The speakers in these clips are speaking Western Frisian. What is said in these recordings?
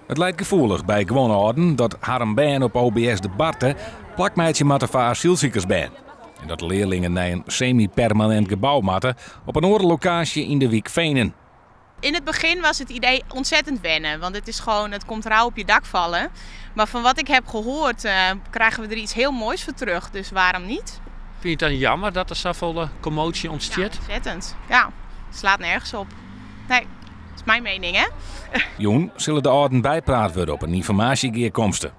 It leit gefoelich by guon âlden dat harren bern op OBS De Barte plak meitsje moatte foar asylsikersbern. En dat de learlingen nei in semi-permanint gebou moatte op in oare lokaasje yn de wyk Venen. In het begin was het idee ontzettend wennen, want het is gewoon, het komt rauw op je dak vallen. Maar van wat ik heb gehoord, krijgen we er iets heel moois voor terug, dus waarom niet? Fyn je it dan jammer dat der safolle kommoasje ûntstiet? Ja, ontzettend. Ja, het slaat nergens op. Nee, dat is mijn mening, hè? Jûn sille de âlden bypraat wurde op in ynformaasjegearkomste.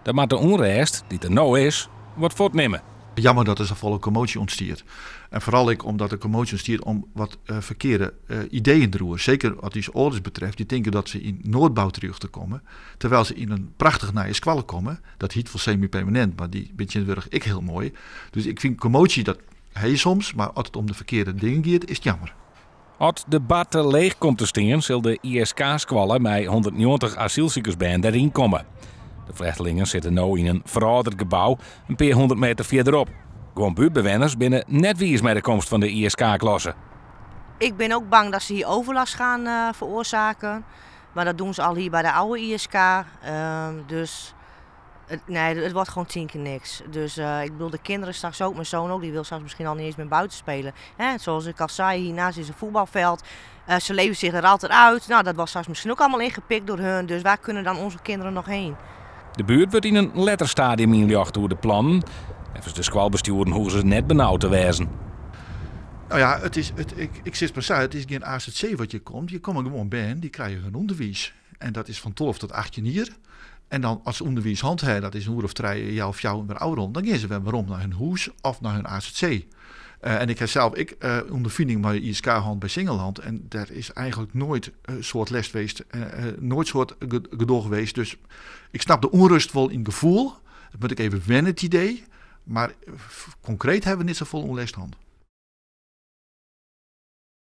Dat moat de ûnrêst dy't der no is wat fuortnimme. Jammer dat der safolle kommoasje ûntstiet. En foaral ek omdat der kommoasje ûntstiet om wat ferkearde ideeën deroer. Seker wat ús âlders betreft, dy tinke dat se yn Noardbou terjochte komme, terwyl se yn in prachtich nije skoalle komme. Dat hyt wol semi-permanint, mar dy binne tsjintwurdich ek hiel moai. Dus ik fyn kommoasje, dat ha je soms, mar as it om de ferkearde dingen giet, is it jammer. As De Barte leech komt te stean, sil de ISK-skoalle mei 190 asylsikersbern deryn komme. De flechtlingen sitte no yn in ferâlderd gebou in pear hûndert meter fierderop. Guon buertbewenners binne net wiis mei de komst fan de ISK-klasse. Ik ben ook bang dat ze hier overlast gaan uh, veroorzaken. Maar dat doen ze al hier bij de oude ISK. Uh, dus het, nee, het wordt gewoon 10 keer niks. Dus ik bedoel, de kinderen straks ook, mijn zoon ook, die wil straks misschien al niet eens meer buiten spelen. Hè, zoals ik al zei, hiernaast is een voetbalveld. Ze leven zich er altijd uit. Nou, dat wordt straks misschien ook allemaal ingepikt door hun. Dus waar kunnen dan onze kinderen nog heen? De buert wurdt yn in letter stadium ynljochte oer de plannen. Neffens de skoalbestjoeren hoege se net benaud te wêzen. Nou ja, it is, it, ik, ik sis mar sa, it is gjin AZC wat hjir komt. Hjir komme gewoan bern, dy krije hun ûnderwiis. En dat is fan 12 tot 18 jier. En dan as se ûnderwiis hân ha, dat is in oere of trije, healwei fjouwer wer ôfrûn, dan gean se wer werom nei hun hûs of nei hun AZC. En ik ha sels ek ûnderfining mei ISK hân by Singelland. En dêr is eigenlik noait in soad lêst west, noait soad gedoch west. Dus ik snap de ûnrêst wol yn gefoel. It moat ek even wenne, it idee. Mar konkreet ha we net safolle ûnlêst hân.